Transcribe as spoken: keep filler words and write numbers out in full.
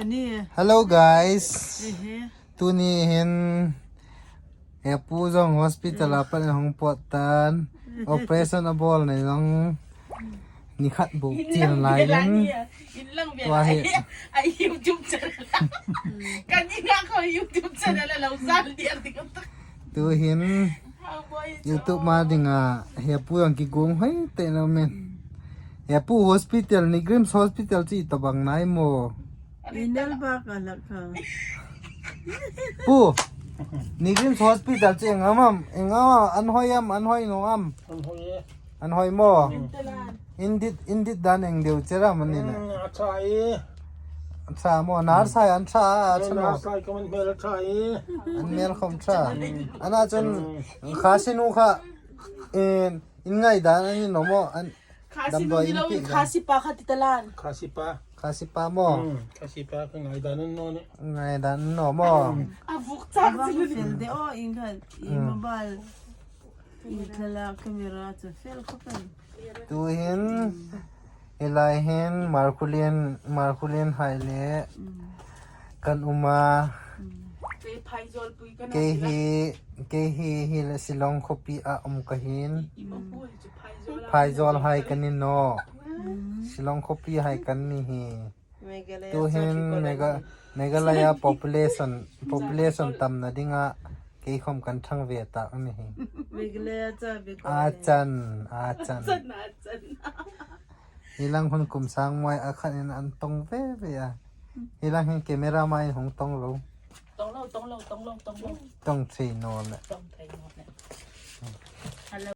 Hello guys. Tuni hin Hepu jong hospital a pat in ahung pot tan. Operation abol na jong nikhat bou chil lai in. Tua hi. Ai YouTube channel. Kan inga ko YouTube channel a lo sal dia ding. Tu hin YouTube ma dinga Hepu jong kigong hoi te na men. Hepu hospital, NEIGRIHMS hospital chi tabang nai mo. Inel ba ka la ka. Pu. NEIGRIHMS hospital chi ngam am, ngam an hoi am, an hoi no am. An hoi e. An hoi mo. Indit, indit dan eng deu chera mani na. Acha e. Acha mo, nar sai an cha, acha mo. Nar sai ka man mel acha e. An mel khom cha. Ana chun khasi nu kha. In, in ngai dan ani no mo. An Khasi nu ni lo in khasi pa kha titalan. Khasi pa. Khasi pa mo. Hmm, khasi pa ka ngai dan no ne. Ngai dan no mo. A buk cha. Abang fel de o in khan. In mobile. In khala camera chu fel kha kan. Tu hin. Hilai hin Markhulen, Markhulen hai le. Kan uma. Kei hi, kei hi, hi le Shillong khopi a um ka hin. Phaijol hai kan ni no. Shillong khopi hai kan ni hi. Tu hin Megha-, Meghalaya population, population tamna dinga kei khom kan thang ve ta ni hi. Achan, achan. Hilang hun kum sang mai a khan in an tong ve ve a. Hilang hin camera mai hung tong lo. Tong lo, tong lo, tong lo, tong lo. Tong thei no le. Tong thei no le.